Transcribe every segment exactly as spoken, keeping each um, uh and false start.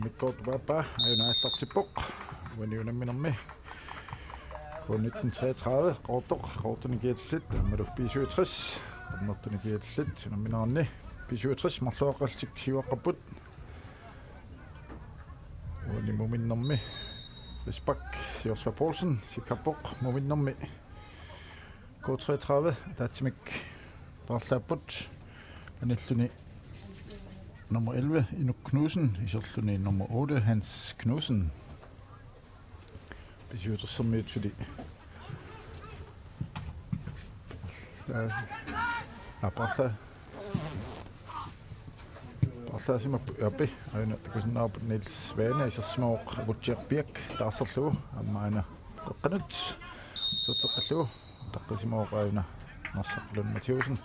Mikkoortup aappaa aajuna aallartippoq. Uani unamminermi K nitten treogtredive, Qaqortoq, Qaqortuni kiatillit, aammalu B syvogtres, Qernertuni kiatillit, unammineranni B syvogtres, marluk aqaltik siuaqqapput. Uani muminnermi, Risbak, Joshua Poulsen, sikkarpoq, muminnermi K treogtredive, ataatsimik paarlaapput, anilluni nummer elleve, Inuk Knudsen, iserluni nummer otte, Hans Knudsen. B syvogtresimiut suli. Aperla. Paarlaasimappoq, api. Aajuna takusinnaavarput Niels Svane, isersimavoq Aputsiaq Piak taarserlugu. Aamma aajuna qeqqanut. Uterteqqillugu. Taqqisimavoq aajuna Narsaq Lund Mathæussen.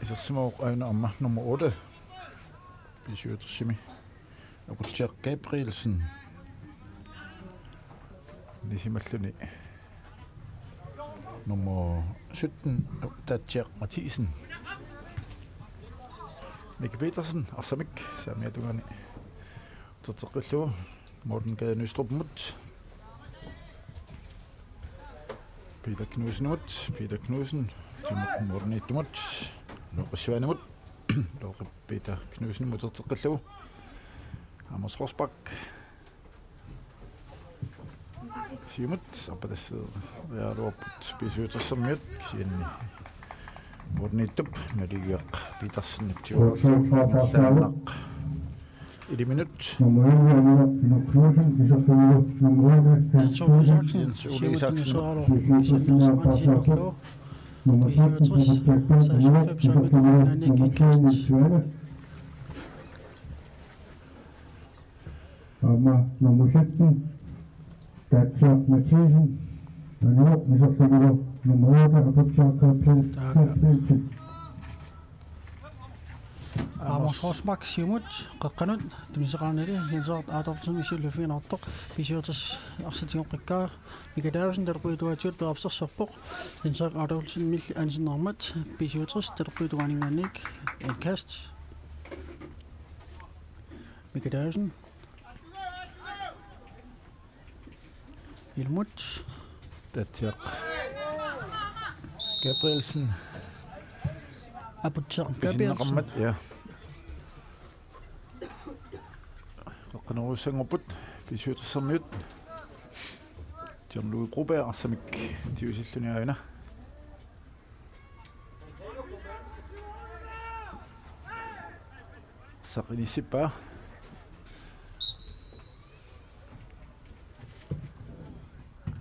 Isersimavoq aajuna aamma nummer otte. B syvogtresimi Aputsiaq Gabrielsen. Anisimalluni nummer sytten, Taatsiaq Mathiesen. Nick Petersen, arsamik, saamiata tungaani. Uterteqqillugu, Morten Gade Nystrupimut. Peter Knudsenimut, Peter Knudsen, Simon Morten Ittumut, Looqi Svanemut, Looqi Peter Knudsenimut uterteqqillugu. Amos Rosbach. Siumut, arpatasseeriaraluarput B syvogtresimiut, kisianni Morten Ittup, Naligiaq Petersenip tiuallaannaq. Elleve minut. Nummer elleve, Amiga Pinocchiosen, iserlunilu nummer otte, Hans Jens Ole Isaksen. Jens Ole Isaksen. Siumut, Siumut, Siumut, Siumut, nummer tretten, Robert Jackson, Siumut, iserlunilu nummer tre, Niels Svane. Aamma nummer sytten, Taatsiaq Mathiesen, Amiga, iserlunilu nummer otte, Aputsiaq Gabriel, Taaka. Gabrielsen. Amos Rosbach, Siumut, qeqqanut, tunisaqarnili, Jens Adolfsen, iserluffigineqartoq, B syvogtres arsaq tigoqqikkaa, Mika Davidsen, talerpiata tungaatigut, periarfissarsiorpoq, Jens Adolfsenimilli anisinnermat, B syvogtres, talerpiata tungaaninngaanniit, indkast, Mika Davidsen. Ilumut. Taatsiaq Gabrielsen. Aputsiaq Gabrielsen. Pisinneqarmat, ja. Qeqqanoorujussanngorput, B syvogtresimiut. John Louis Broberg, arsamik tigusilluni aajuna. Saq inissippaa.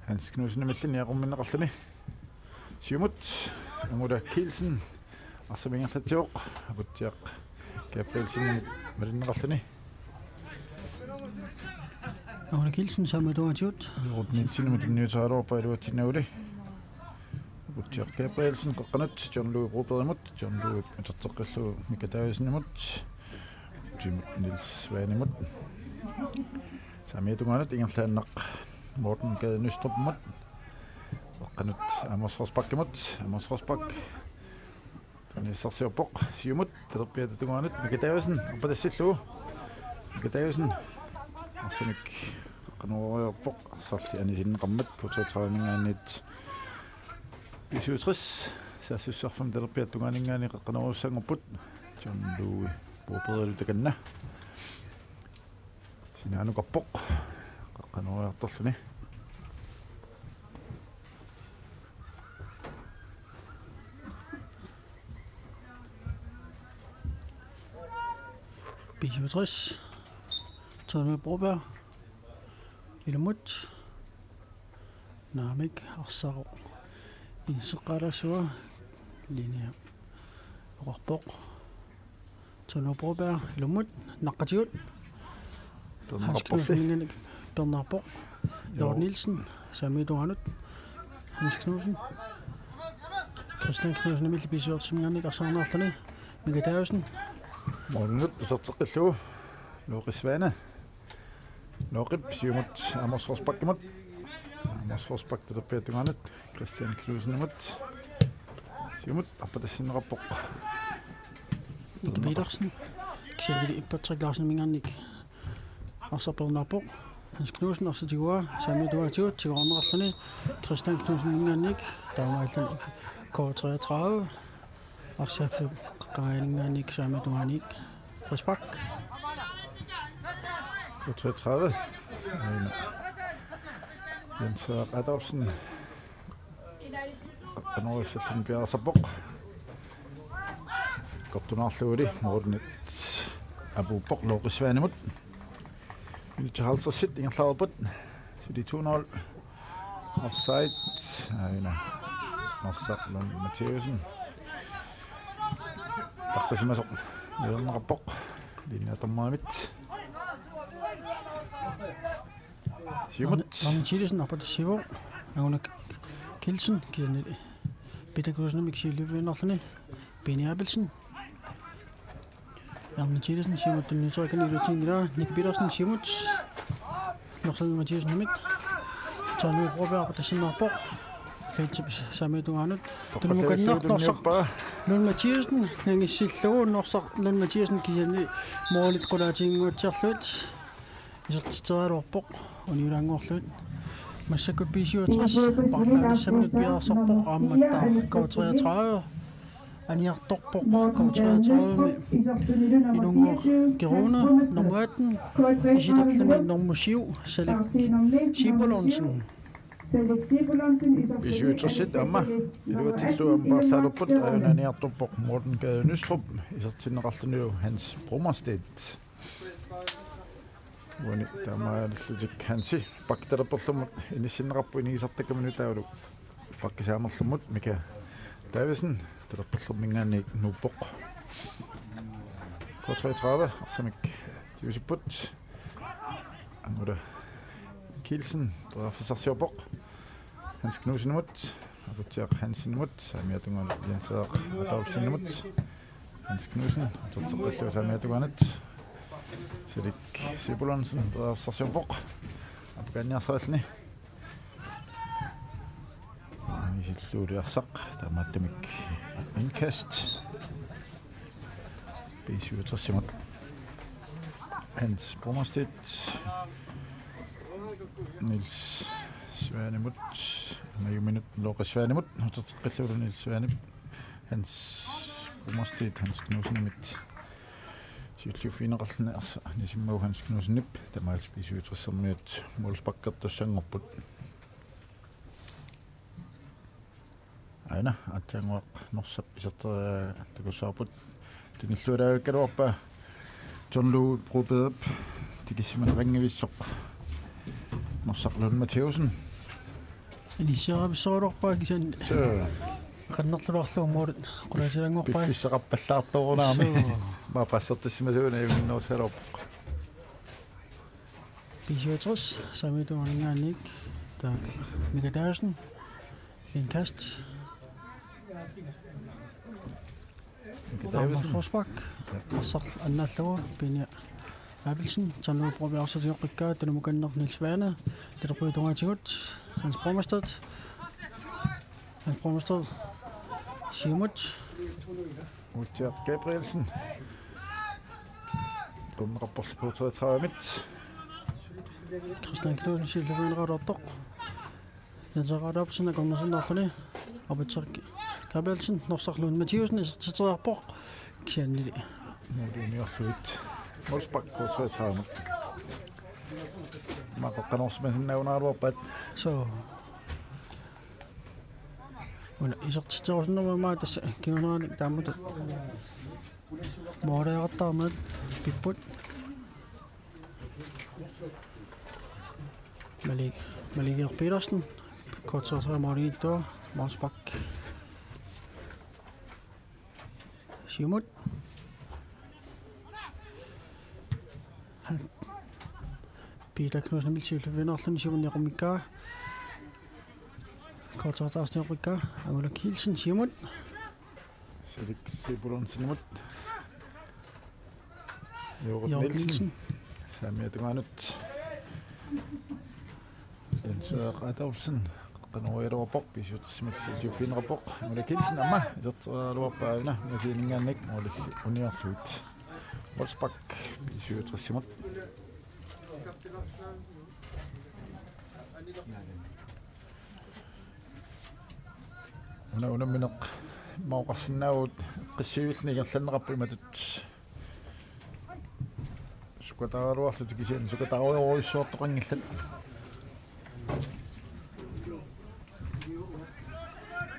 Hans Knudsenimilli niaqorminneqarluni. Siumut, Angula Kielsen, arsamik ingerlatsivoq, Aputsiaq Gabrielsen malinneqarluni. Angula Kielsen, saamiata tungaatigut. Jordan Nielsenimut tunniussagaluarpaa iluatsinnagu. Aputsiaq Gabrielsen, qeqqanut, John Louis Brobergimut, John Louis uterteqqillugu Mika Davidsenimut, Jim Niels Svanemut. Saamiata tungaanut ingerlaannaq Morten Gade Nystrupimut. Qeqqanut Amos Rosbachimut, Amos Rosbach. Tunissarsiorpoq, siumut, talerpiata tungaanut, Mika Davidsen, arpatassillugu. Mika Davidsen, arsamik, qeqqanooriarpoq, arsarli anisinneqarmat, K treogtredive-minngaanniit B syvogtres, saassussisarfimmi talerpiata tungaaninngaanniit qeqqanoorujussanngorput, John Louis Brobergilu takanna. Sinaanukarpoq. Qeqqanooriartorluni. B syvogtres. Tommy Broberg. Ilumut. Naamik, arsaq. Inseqqaalassua. Linja. Oqarpoq. Tommy Broberg, ilumut, naqqatigut. Peerneqarporli. Hans Knudsen, peerneqarpoq. Joo. Jørgen Nielsen, saamiata tungaanut. Hans Knudsen. Christian Knudsenimilli B syvogtres-iminngaanniit arsaarneqarluni. Mika Davidsen. Målmut uterteqqillugu. Looqi Svane. Looqip siumut Amos Rosbachimut. Amos Rosbach talerpiata tungaanut. Christian Knudsenimut. Siumut arpatassinneqarpoq. Nick Petersen. Kisianni Patrick Larseniminngaanniit Arsaq peernaarpoq. Hans Knudsen arsaq tiguaa, saamiata tungaatigut tigorarneqarluni. Christian Knudsen ingaannik, taamaalilluni K treogtredive. Arsaq qangaaninngaanniit saamiata tungaaniit. Frispark. K treogtredive. Aina. Jens Adolfsen. Qanoq issallun piareersarpoq. Kortunaarluguli målmandit apuuppoq Looqis Svanemut. Minutsit halvtreds ingerlareerput. Suli to nul. Offside. Aina. Norsaq Lund Mathiassen. Taqqisimasoq. Hjørneqarpoq. Linjedommerimit. Siumut. Arne Thielsen arpatassiivoq. Aguna Kielsen, kisianni Peter Knudsenimit siulliuffigiinnarluni. Benny Abelsen. Arne Thielsen, siumut tunniuteqarani iluatsinngilaa. Nick Petersen, siumut. Norsaq Lund Mathiassenimit. Tanu Broberg arpatassinnaarpoq. Feltip saamiata tungaanut. Tunniukkannaq Norsaq Lund Mathiassen. Nangissillugu Norsaq Lund Mathiassen kisianni målit qulaatiginnguatsiarlugit. Isertitseriaraluarpoq uniulaannguarlugit. Massakkut B syvogtres paarlaannissaminut piareersarpoq aammattaaq K treogtredive. Aniartorpoq K treogtredive-mi Inunngooq Kerune, nummer atten, isilerluni nummer syv, Salik Sibulonsen. B syvogtres aamma iluatsillugu aamma paarlaalerput, aajuna aniartorpoq Morten Gade Nystrup, isertinneqarlunilu Hans Brummerstedt. Uani taamaalillutik Hansi bakkitalerperlummut inissinneqarpoq, inigisartakkaminut taavalu bakkisaamerlummut Mika Davidsen talerperlerminngaanniit nuuppoq. K treogtredive arsamik tigusipput. Angula Kielsen periarfissarsiorpoq. Hans Knudsenimut, Aputsiaq Hansenimut, saamiata tungaanut Jens Adolfsenimut. Hans Knudsen, uterteqqillugu saamiata tungaanut. Salik Sibulonsen periarfissarsiorpoq. Apukaanniarsarilluni. Isilluuli arsaq, taamaattumik indkast. B syvogtres-imut. Hans Brummerstedt. Niels Svanemut. Majuminut Looqis Svanemut. Uterteqqillugu Niels Svanep. Hans Brummerstedt, Hans Knudsenimit. Siulliuffigineqarluni arsaq nisimmagu Hans Knudsenip. Tamaasa B syvogtres-ermiut målsparkertussanngorput. Aana, aatsaannguaq Norsap iserteriarlugu takussavarput. Tunillualaakkaluarpaa John Lou Broberg tikissimaneqanngivissoq. Norsaq Lund Mathiassen. Inissiaravissoraluarpaa kisianni. Suu. Qannerluarlugu målit qulaatiginnguarpai. Piffissaqarpallaartorunaami. Suu. Maa passertissimasuuna iminnoossaluarpoq. B syvogtres, saamiata tungaaninngaanniit. Taava Mika Davidsen. Indkast. Mika Davidsen. Ramos Rosbach. Ja. Arsaq annaallugu, Benny Abelsen. John Lou Broberg arsaq tigoqqikkaa, tunumukannaq Niels Svane. Talerpiata tungaatigut. Hans Brummerstedt. Hans Brummerstedt. Siumut. Utsiaq Gabrielsen. Tunneqarporlu K treogtredive-mit. Christian Knudsen siulliufigineqartoq. Jens Adolfsen akornusunnerluni. Aputsiaq Gabrielsen, Norsaq Lund Mathiassen isertitseriarpoq. Kisiannili. Målimi orluit. Målspark K treogtredive. Maa qeqqanoorsimasinnaanngikkaluarpaat. Suu. Una isertitserusunnermut aamma tassa kingunerani taamatut måleeqattaarmat pipput. Malik, Malik Petersen, K treogtredive målimiittoq, målspark. Siumut. Peter Knudsenimit siulliuffigineqarluni siumut niaqummikkaa. K treogtredive-mut niaqummikkaa. Angula Kielsen siumut. Salik Sibulonsenimut. Jørgen Jørgen Nielsen. Nielsen. Saamiata tungaanut. Jens Adolfsen. Qanoq iluarpoq, B syvogtres-imit siulliuffigineqarpoq. Angula Kielsen aamma iserteriaraluarpaa aajuna, unasianinngaanniit målilli uniorlugu. Målspark B syvogtres-imut. Una unammineq mauqarsinnaavugut qissiivilluni ingerlanneqarpoq imatut. Sukataraluarlutik kisianni sukataraluarujussuartoqanngillat.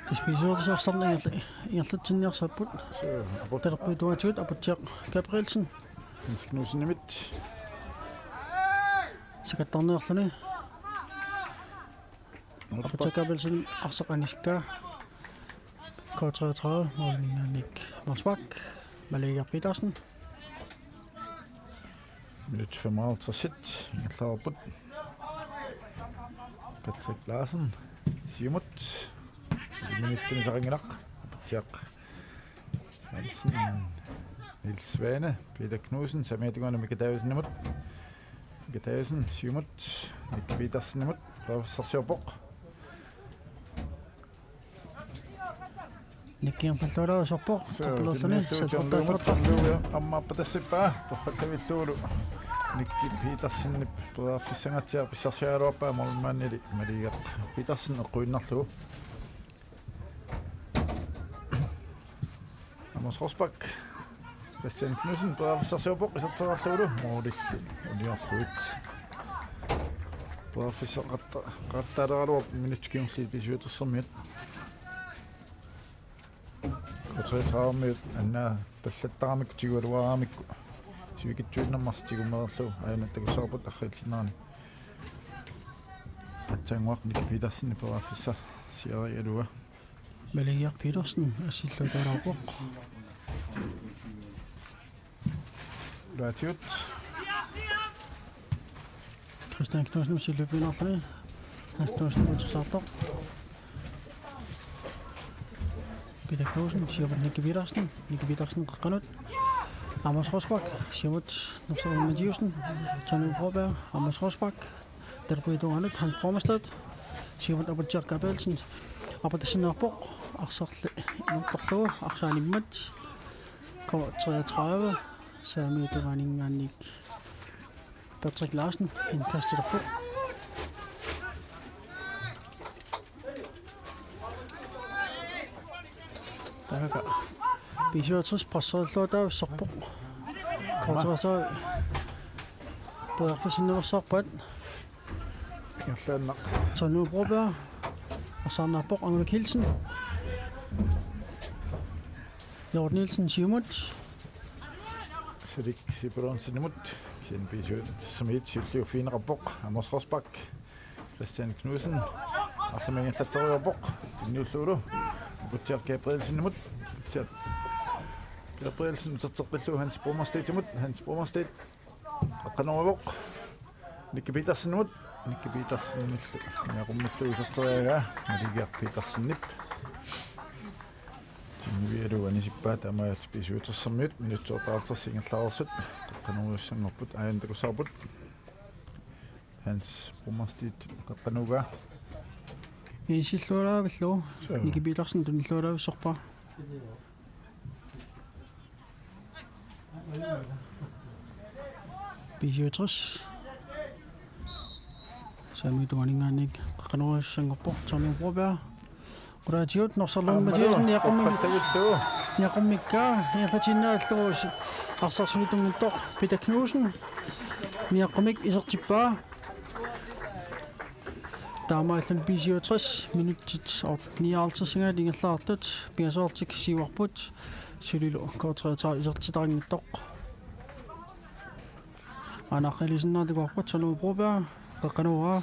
Tispisiortusarsarna ingerla-, ingerlatsinniarsaapput. Suu, aput. Talerpiutuatigut Aputsiaq Gabrielsen. Hans Knudsenimit. Sakattarniarluni. Aputsiaq Gabrielsen arsaq anisikkaa. K treogtredive, måliminngaanniit målspark. Maligiaq Petersen. Minut femoghalvtreds ingerlareerput. Patrick Larsen, siumut. Minuttinik saqqanngilaq. Aputsiaq Hansen, Niels Svane, Peter Knudsen, saamiata tungaanut Mika Davidsenimut. Mika Davidsen, siumut, Nick Petersenimut, periarfissarsiorpoq. Nick ingerlalluarujussuarpoq, suu, tappalaarluni, tunniullugu John Lundimut, John Lundimut aamma appatassippaa, torrallavillugu. Nick Petersenip periarfissangatsiaq pissarsiaraluarpaa, målmandili Maligiaq Petersen eqquinnarlugu. Amos Rosbach. Christian Knudsen periarfissarsiorpoq isertitseriarlugulu, målilli uniorpugut. Periarfissaqatta-, qattaaleraluarpoq minutsit kingulliit B syvogtresimiut. K treogtredive-miut annaapallattaramikku tigugaluaramikku sivikitsuinnarmata tigumeerlugu aajuna takussavarput arriitsinnerani. Aatsaannguaq Nick Petersen periarfissarsiarigaluaa. Maligiaq Petersen assilluataarpoq. Laatigut. Christian Knudsen siulliuffigiinnarluni. Hans Knudsen utersaartoq. Peter Knudsen, siumut Nicky Petersen. Nicky Petersen qeqqanut. Amos Rosbach, siumut Norsaq Lund Mathæussen. Tony Broberg, Amos Rosbach. Talerpiutungaanut Hans Brummerstedt. Siumut Aputsiaq Gabrielsen. Appatassiinnarpoq. Arsarli inuppassuit. Arsaq animmat. K treogtredive. Saamiata tungaaninngaanniit Patrick Larsen. Indkastilerpoq. Taakku. B syvogtres presserilluataavissarpoq. K treogtredive. Periarfissinnerussaarpat. Ingerlaannaq. Tony Broberg. Arsaarnaappoq Angula Kielsen. Jørgen Nielsen siumut. Salik Sipulonsenimut. Kisianni B syvogtres-imiit siulliuffigineqarpoq. Amos Rosbach. Christian Knudsen. Arsaq ingerlatseriarpoq. Tunniullugulu. Aputsiaq Gabrielsenimut. Aputsiaq Gabrielsen uterteqqillugu Hans Brummerstedtimut. Hans Brummerstedt. Qeqqanoorpoq. Nicky Petersenimut. Nicky Petersenillu. Niaqummillu uterteriaraa. Maligiaq Petersenip. Sinnivialu anisippaa taamaalillutik B syvogtres-imiut. Minutsit otteoghalvtreds ingerlareersut. Qeqqanoorujussanngorput. Aajuna takussavarput. Hans Brummerstedt qeqqanooraa. Inissilluaraavillu. Suu. Nicky Petersen tunilluaraavissorpaa. B syvogtres. Saamiata tungaaninngaanniit qeqqanoorujussanngorpoq Tony Broberg. Qulaatigut Norsaq Lund Mathæussen niaqqummik-, niaqqummikkaa ingerlatiinnaallugu arsaq suli tunngitsoq Peter Knudsen. Niaqqumik isertippaa. Taamaalilluni B syvogtres minutsit nioghalvtreds ingerlaartut pingasoortik siuarput sulilu K treogtredive isertitarinngitsoq. Aana aqqilisinnaatikuarput Tony Broberg qeqqanooraa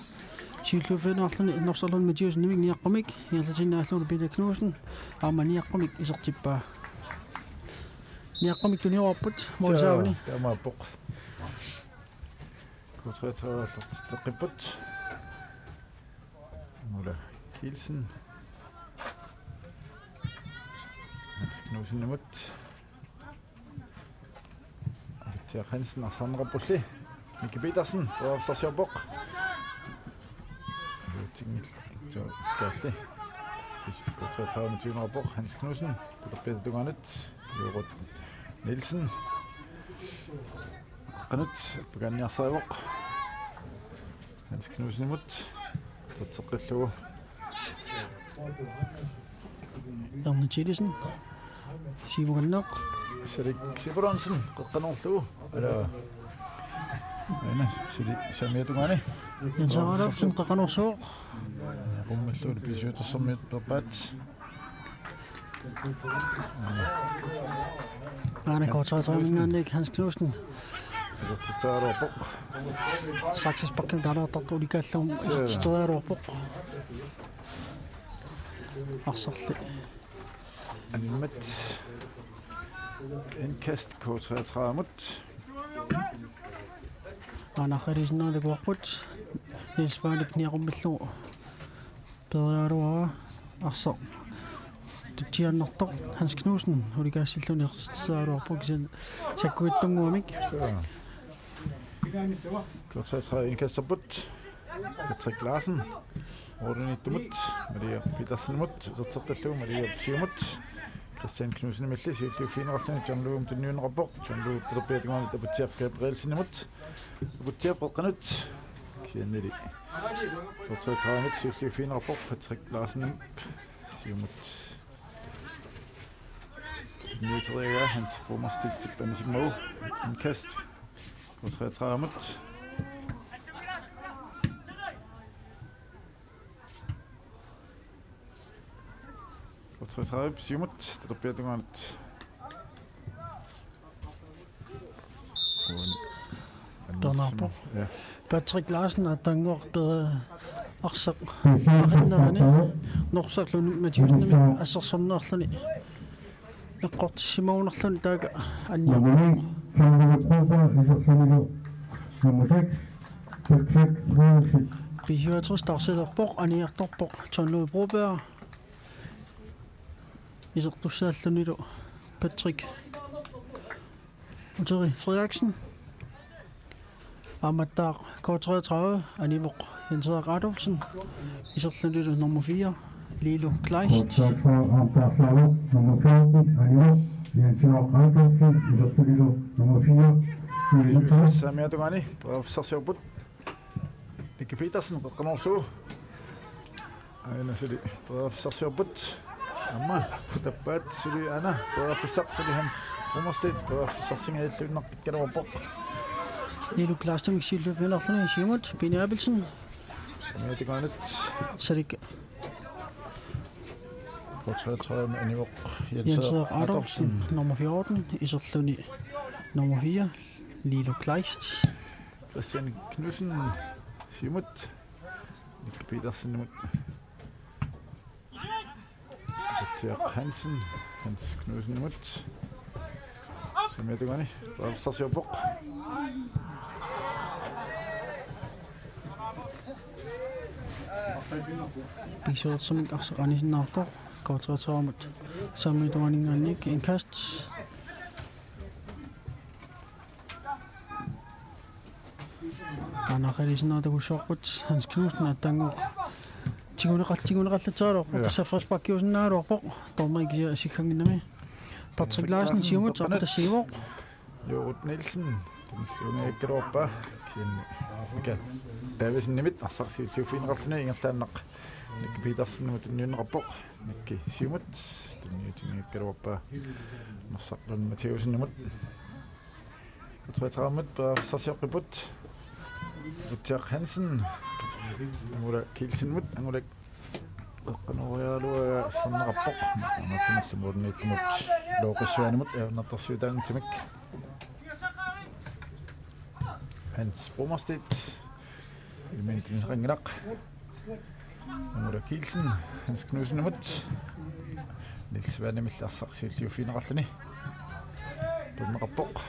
siulliuffigiinnarluni Norsaq Lund Mathæussenimit niaqqumik ingerlatiinnaallugu Peter Knudsen aamma niaqqumik isertippaa. Niaqqumik tunioraarput målip saavani. Taamaappoq. K treogtredive-lertitseqqipput. Angula Kielsen. Hans Knudsenimut. Aputsiaq Hansen arsaarneqarpulli. Nicky Petersen, periarfissarsiorpoq. Tingil, suu, kaalli. K treogtredive-miut tiguneqarpoq, Hans Knudsen, talerpiata tungaanut, Jørgen Nielsen. Qanut, pakaanniarsarivoq. Hans Knudsenimut. Iserteqqillugu. Bjarne Thielesen. Siumukanneq. Salik Siburonsen, qeqqanoorlugu. Ala. Aana, suli saamiata tungaani. Jens Adolfsen, qeqqanoorsuuvoq. Qummullugu B syvogtressermiut peerpaat. Aana K treogtredive-minngaanniit Hans Knudsen. Isertitseriaraluarpoq. Saksisparkimik taalaartartoq ulikaallugu isertitseriaraluarpoq. Arsarli. Animmat. Indkast K treogtredive-mut. Aana Harisen takuarput. Niels Vahnep niaqqummillugu. Peeriaraluara arsaq tutsiaannartoq Hans Knudsen ulikaassilluni isertitseriaraluarpoq kisianni sakkukitsunnguamik. K treogtredive indkasterput. Patrick Larsen. Målimiittumut. Maria Petersenimut. Iserteqqillugu Maria siumut. Christian Knudsenimilli siulliuffigineqarluni John Lundimut tunniunneqarpoq. John Lund pelerpiata tungaanut Aputsiaq Gabrielsenimut. Aputsiaq qeqqanut. Kisiannili. K treogtredive-mut siulliuffigineqarpoq Patrick Larsenimut. Siumut. Tunniuteriaraa Hans Bromerstedtip anisimmagu. Indkast. K treogtredive-mut. K treogtredive siumut, pelerpiata tungaanut. Tornarpo. Ja. Patrick Larsen aatsaannguaq peria arsaq. Arinnerani Norsaq Lund Mathisen assersornerluni. Eqqortissimagunarluni taakku anniar. Nummer ni, Henrik Broberg, iserlunilu. Nummer seks, Patrick Frederiksen. B syvogtres tarsilerpoq, aniartorpoq, John Lund Broberg. Isertussaallunilu Patrick. Uteri Frederiksen. Aammattaaq K treogtredive, anivoq Jens Erik Adolfsen. Iserlunilu nummer fire, Lilo Kleist. K treogtredive, aamma taarsilerpoq, nummer fjorten, anivoq Jens Erik Adolfsen. Iserlunilu nummer fire, Lilo Kleist. Saamiata tungaani, periarfissarsiorput. Nicky Petersen, qeqqanoorlugu. Aana suli, periarfissarsiorput. Aamma, tappaat suli aana, periarfissaq suli Hans Bromerstedt, periarfissarsingajalluinnartikkaluarpoq. Lilo Kleistimik siulliuffigineqarluni siumut, Pini Abelsen. Saamiata tungaanut. Salik. K treogtredive anivoq Jens Erik Adolfsen, nummer fjorten, iserluni nummer fire, Lilo Kleist. Christian Knudsen, siumut. Nick Petersenimut. Jack Hansen, Hans Knudsenimut. Saamiata tungaani, periarfissarsiorpoq. B syvogtressermik arsaq anisinnaartoq, K treogtredive-mut saamiata tungaaninngaanniit indkast. Aana Harisen takuarput, Hans Knudsen aatsaannguaq. Tiguneqal-, tiguneqallatsiaraluarpoq, ja, tassa frisparkiusinnaagaluarpoq. Dommeri kisianni assigiinnginnami. Patrick Larsen siumut, aamma tassa anivoq. Jorut Nielsen, tunniunngikkaluarpaa. Kisianni Mika Davidsenimit arsaq siulliuffigineqarluni ingerlaannaq. Nicky Petersenimut tunniunneqarpoq. Nicky siumut, tunniutinngikkaluarpaa. Norsaq Lund Mathæussenimut. K treogtredive-mut periarfissarsioqqipput. Jack Hansen. Angula Kielsenimut. Angula qeqqanooriaraluaraa iserneqarpoq. Aamma tamatuma målimiittumut Looqissuanimut ajornartorsiutaanngitsumik. Hans Bromerstedt. Ilmin tunniussaqanngilaq. Angula Kielsen, Hans Knudsenimut. Niels Vanemilli arsaq siulliuffigineqarluni. Tunneqarpoq.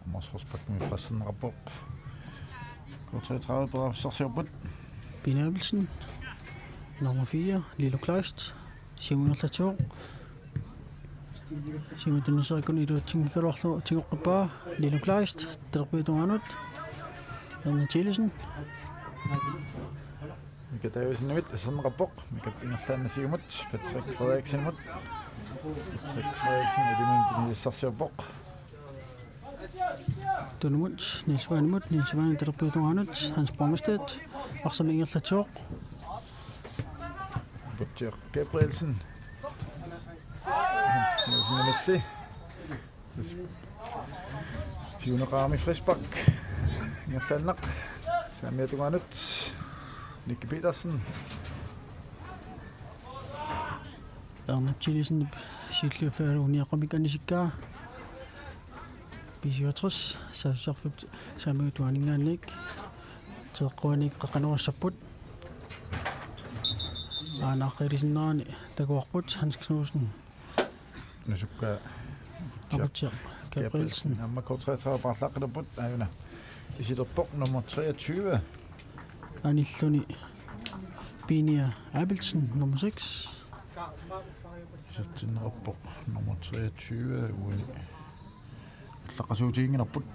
Amos Rosbachimit frisparkineqarpoq. K treogtredive periarfissarsiorput. Pini Abelsen. Nummer fire, Lilo Kleist. Siumunngerlatsivoq. Siumut tunniusserikkuni iluatsinngikkaluarlugu tigoqqippaa Lilo Kleist, talerpiata tungaanut. Janne Thielesen. Mika Davidsenimit iserneqarpoq, Mika ingerlaannaq siumut, Patrick Frederiksenimut. Patrick Frederiksen ilmin tunniussarsiorpoq. Tunumut, Niels Sveinimut, Niels Svein talerpiata tungaanut, Hans Bromstedt, arsamik ingerlatsivoq. Butcher Gabrielsen. Hans Nielsen. Siuneqarami frispark. Ingerlaannaq. Saamiata tungaanut. Nicky Petersen. Ernst Thiesen siulliuffigalugu niaqumik anisikkaa. B syvogtres, saassussarfik saamiata tungaaninngaanniit. Teeqquanik qeqqanorissapput. Aana aqqilisinnerani takuarput Hans Knudsen. Nusukka Aputsiaq Gabrielsen. Aamma K treogtredive paarlaaqqilerput aajuna. Isilerpoq nummer treogtyve. Anilluni Pinia Abelsen, nummer seks. Isertinneqarpoq nummer treogtyve uani. Allaqqasuutiginngilarput.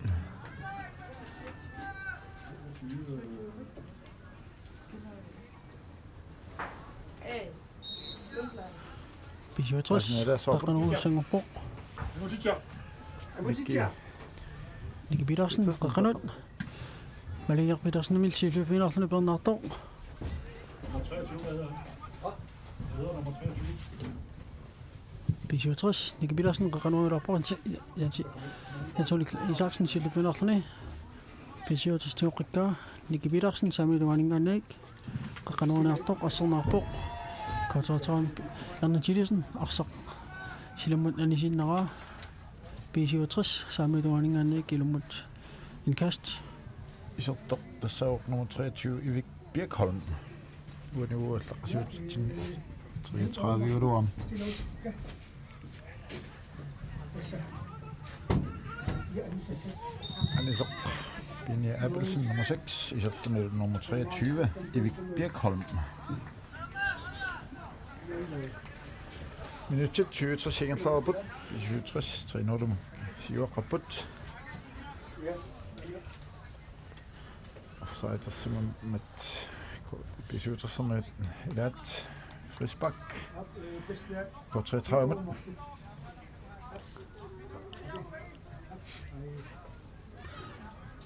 B syvogtres, qeqqanut sanngorpoq. Nicky Petersen, qeqqanut. Maligiaq Petersenimilli siulliuffigiinnarluni peernaartoq. B syvogtres, Nicky Petersen, qeqqanut iluarpoq, Jens, Jens, Jens Ole Isaksen siulliuffigiinnarluni. B syvogtres tigoqqikkaa, Nicky Petersen, saamiata tungaaninngaanniit. Qeqqanut iluartoq, arsernaarpoq. K treogtredive, Ernst Thiesen, arsaq silammut anisinnaraa. B syvogtres, saamiata tungaaninngaanniit ilummut indkast. Isertoq tassaavoq nummer treogtyve, Erik Birkholm. Uani uallaqqasiutitsinni treogtredive-ugaluarami. Anisoq Pinia Abelsen, nummer seks, isertuni nummer treogtyve, Erik Birkholm. Minutsit syvogtres ingerlareerput, syvogtres tre nul siuaqqapput. Offsidersimammat B syvogtres-ermiut ilaat frispark. K treogtredive-mut.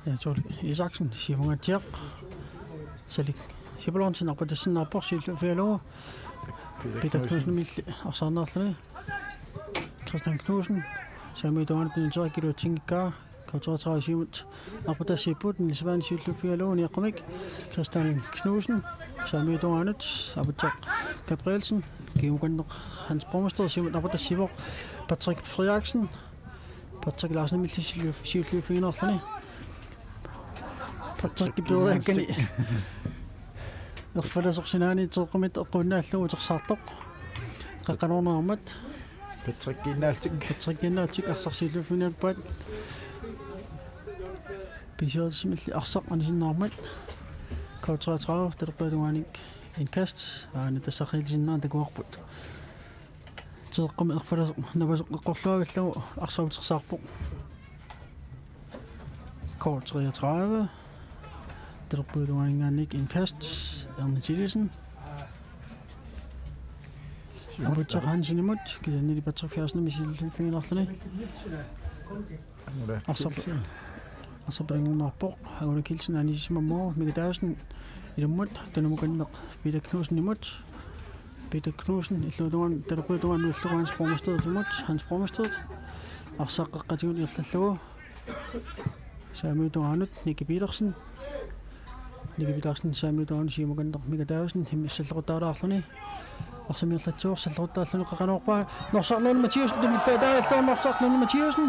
Jens Ole Isaksen, Simon Gatsiaq. Salik Sipaluarnsen arpatassinnaarpoq siulliuffigalugu. Peter Knudsenimilli arsaarneqarluni. Christian Knudsen, saamiata tungaanut iluatsinngikkaa. K treogtredive siumut arpatassiipput, Niels Svane siulliuffigalugu niaqqumik. Christian Knudsen, saamiata tungaanut, Aputsiaq Gabrielsen, kimukanneq Hans Bromstedt siumut arpatassiivoq, Patrick Frederiksen, Patrick Larsenimilli siulliu-, siulliuffigiinnarluni. Patrick peeriakkani. Erfalasoq sinaani teeqqumit eqquinnaallugu utersaartoq. Qeqqanoorneqarmat. Patrickiinnaallutik. Patrickiinnaallutik arsaq siulliuffigiinnarpaat. B syvogtres-imilli arsaq anisinnaarmat. K treogtredive talerpiata tungaanut indkast. Aana tassa aqqilisinnerani takuarput. Teeqqumit erfalasoq napasoq eqqorluavillugu arsaq utersaarpoq. K treogtredive. Talerpiata tungaaninngaanniit indkast. Ernst Thiesen. Aputsiaq Hansenimut, kisiannili Patrick Frederiksenimit siulliuffigiinnarluni. Angula Arsap-, Kielsen. Arsarpalanngorpoq, Angula Kielsen anisimammagu, Mika Davidsen ilummut, tunumukanneq Peter Knudsenimut. Peter Knudsen, illuatungaan, talerpiata tungaanut nuullugu Hans Bromstedtimut, Hans Bromstedt. Arsaq qeqqatigut ingerlallugu. Saamiata tungaanut, Nicky Petersen. Nicky Petersen, saamiata tungaanut, siumukanneq Mika Davidsen, immiussallequttaalaarluni. Arsamik ingerlatsivoq, sallequttaalluni qeqqanoorpaa. Norsaq Lone Mathiassen, tunniullaataagallugu Norsaq Lone Mathiassen.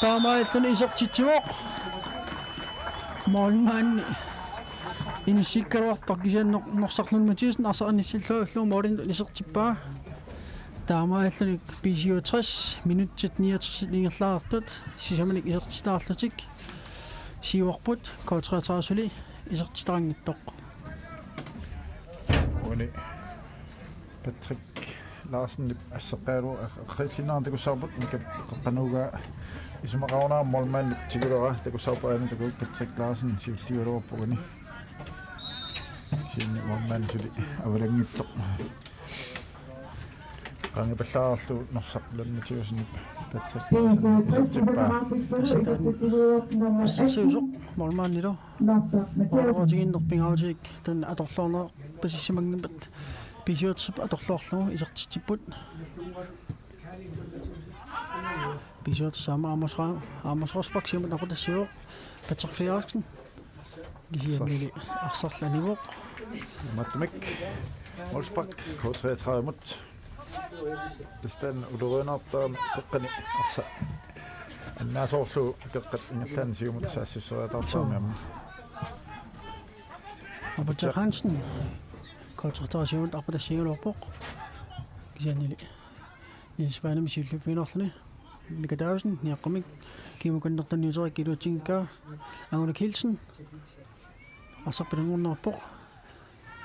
Taamaalilluni isertitsivoq. Målmandi inissikkaluartoq kisianni Nor-, Norsaq Lone Mathiassen arsaq inissilluarlugu målinik isertippaa. Taamaalilluni B syvogtres, minutsit niogtres ingerlareersut, sisamanik isertitaarlutik siuarput, K treogtredive suli isertitaanngitsoq. Uani Patrick Larsen asseqqaalu aqqissinnaarani takussavarput, Mika qeqqanut isumaqarunarami målmandi tigulera takussavarput, aana takuuk Patrick Larsen siulliugaluarpoq uani. Kisianni målmandi suli avalanngitsoq. Angipallaarlu Norsaq Lund Mathiussen Patrick Nielsen isertippaa. Assersuisoq målmandilu. Norsaq Mathiussen. Oqaatigiinneq pingaaruteqarpoq taanna atorluarneq pasissimanngippata B syvogtres atorluarlugu isertitsipput. B syvogtres aamma Amos Ra-, Amos Rosbach siumut arpatassivoq. Patrick Frederiksen. Kisiannili arsarlu anivoq. Mattumik. Rosbach K treogtredive-mut. Tassa ulorianartaani qeqqani arsaq annaasorlu qeqqata ingerlaannaq siumut saassusseriataartarami aamma. Robert Hansen. K treogtredive siumut arpatassiigaluarpoq. Kisiannili Niels Svanemik siulliuffigilaarluni. Mika Davidsen, niaqqumik. Kimukannertan niuterik iluatsinngikkaa. Anguna Kielsen. Arsaq pilanngornerpoq.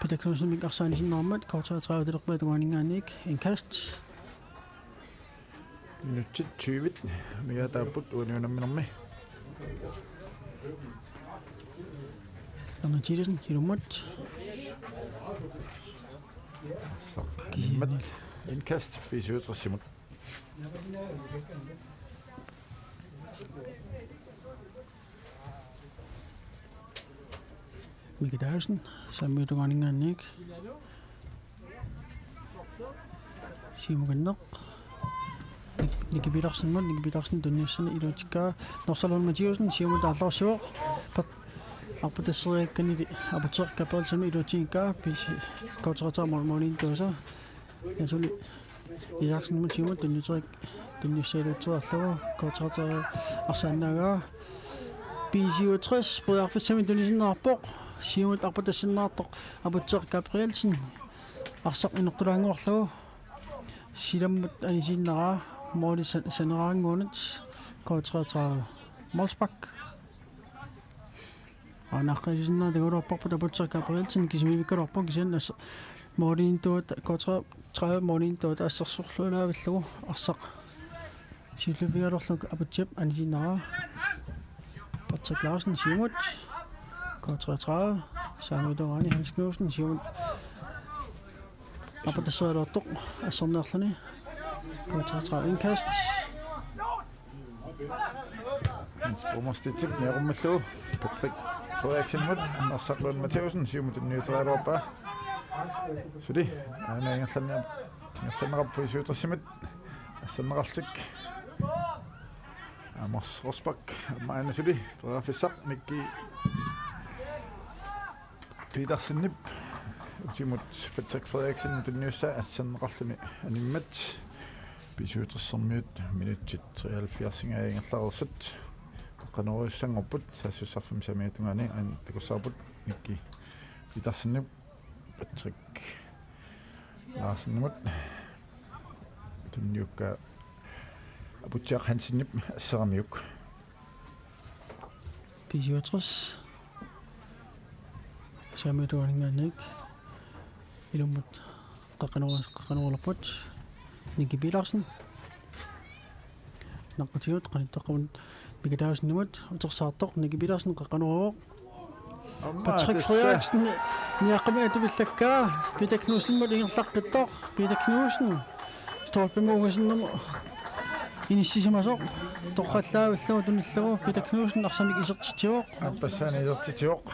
Peter Knudsenimit arsaq anisinnaarmat, K treogtredive talerpiata tungaaninngaanniit. Indkast. Minutsit tyve. Mia taapput uani unamminermi. Anna Thiesen, ilummat. Arsaq animmat. Indkast, B syvogtres-imut. Mika Davidsen, saamiup tungaaninngaanniit. Siumukanneq. Nik-, Nicky Petersenimut, Nicky Petersen tunniussani iluatsikkaa. Norsaq Lund Mathiussen, siumut aallarsivoq. Pat-, arpatasseriakkanili Aputsiaq Gabrielsenimut iluatsinngikkaa. P C K treogtredive mål-, målimiittuasa. Ja, suli Isaksenimut siumut tunniuterik-, tunniussaq iluatseriarlugu K treogtredive arsaannaagaa. B syvogtres periarfissamik tunisinnaarpoq. Siumut arpatassinnaartoq Aputsiaq Gabrielsen. Arsaq inortulaannguarlugu. Silammut anisinnaraa måli sa-, saneraannguanut K treogtredive. Målspark. Aana aqqaneq-marlunngorpat Aputsiaq Gabrielsen kisimiivikkaluarpoq kisianni ass-, målimiittuata K treogtredive målimiittuata assersorluinnavillugu arsaq siulliuffigaluarlugu Aputsiap anisinnaraa. Patrick Larsen siumut. K treogtredive. Saamiup tungaani Hans Knudsen siumut. Arpatasseriaraluartoq asserneerluni. K treogtredive indkast. Hans Brommers Stitchip niaqummillugu. Patrick Frederiksenimut, Norsaq Lund Mathiussen, siumut tunniuteriaraluarpaa. Suli, aana ingerlanneq-, ingerlanneqarpoq B syvogtres-imit. Asserneqarlutik. Amos Rosbach, aamma aana suli, periarfissaq, Nicky Petersenip utimut Patrick Frederiksen tunniussaa asserneqarluni animmat. B syvogtres-ermiut minutsit treoghalvfjerds ingerlareersut. Qeqqanoorujussuanngorput saassussarfimmi saamiata tungaani aana takussavarput Nicky Petersenip Patrick Larsenimut tunniukkaa Aputsiaq Hansenip asseramiuk. B syvogtres. Saamiup tungaaninngaanniit. Ilumut qeqqanooras-, qeqqanooraluarput. Nicky Petersen. Naqqatigut qanittut qeqqanut Mika Davidsenimut utersaartoq Nicky Petersen qeqqanooravoq. Aamma Patrick tassa. Frederiksen niaqqumik atupillakkaa Peter Knudsenimut ingerlaqqittoq. Peter Knudsen stolpimut ungasinnermut inissisimasoq. Torrallaavillugu tunillugu Peter Knudsen arsamik isertitsivoq. Aappassaani isertitsivoq.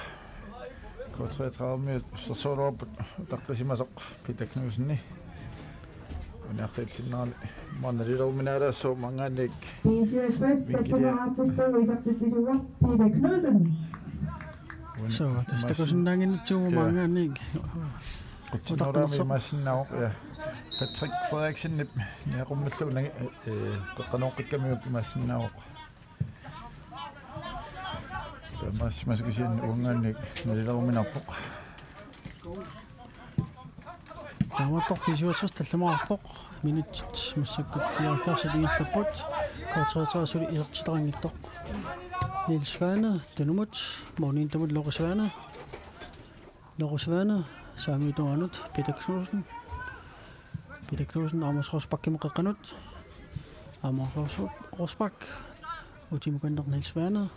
K treogtredive-miut assersuugaluarput utaqqisimasoq Peter Knudsenip. Uniarfiitsinnaani maanna nalilerminaalaassooq maanngaanniit. B syvogtres, Vinklia. Tassamaartillugu isertitsisuuvoq Peter Knudsen. Suu, tassa takusinnaannginnatsigu. Ja. Maanngaanniit. Qutsinnerulaami imaassinnaavoq, ja. Patrick Frederiksenip niaqummillugu nangi-, eh, eh, qeqqanooqqikkamiuk imaassinnaavoq. Taamaassimasut kisianni uanngaanniit nalileruminarpoq. Taamaattoq B syvogtres tallimaarpoq. Minutsit massakkut fireoghalvfjerds ingerlapput. K treogtredive suli isertitaqanngitsoq. Niels Svane, tunumut, målimiittumut Lore Svane. Lore Svane, saamiup tungaanut, Peter Knudsen. Peter Knudsen, Amos Rosbachimut qeqqanut. Amos Ros-, Rosbach. Utimukanneq Niels Svane.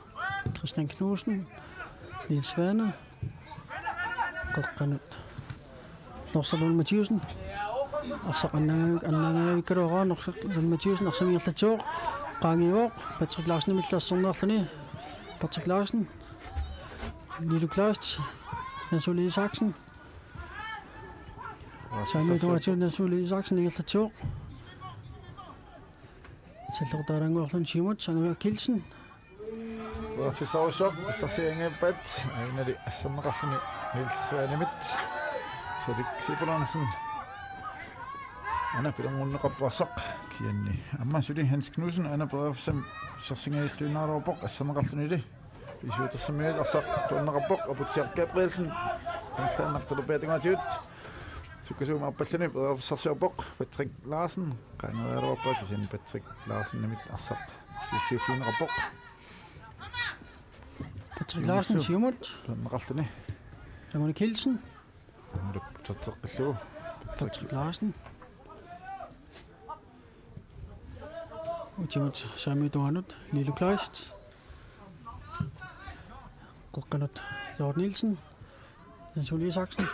Christian Knudsen. Niels Svane. Qeqqanut. Norsaq Lund Mathiussen. Arsaq annaanga-, annaangajavikkaluarpaa, Norsaq Lund Mathiussen arsaq ingerlatsivoq. Qaangiuvoq, Patrick Larsenimillu assersorneqarluni. Patrick Larsen. Lilo Kleist. Jens Ole Isaksen. Samuel Tomatiu, Jens Ole Isaksen ingerlatsivoq. Sallertaaraannguarluni Siumut, Sangaviaq Kielsen. Uaffissarussooq, assarsianngippat, ainali asserneqarluni Niels Svanemit. Salik Sibulonsen. Aana pilerngunneqarpoq arsaq, kisianni aamma suli Hans Knudsen, aana periarfissami sersingajalluinnaraluarpoq, asserneqarlunili. B syvogtresimiit arsaq tuanneqarpoq, Aputsiaq Gabrielsen. Taanna talerpiata tungaatigut. Sukkasuumik aappalluni periarfissarsiorpoq, Patrick Larsen. Qaangereeraluarpaa kisianni Patrick Larsenimit arsaq siutsiuffigineqarpoq. Patrick Larsen, Siumut. Tuanneqarluni. Anguni Kielsen. Aammalu puterteqqillugu. Patrick Larsen. Utimut saamiup tungaanut, Lilo Kleist. Qeqqanut, Jørgen Nielsen. Jens Ole Isaksen.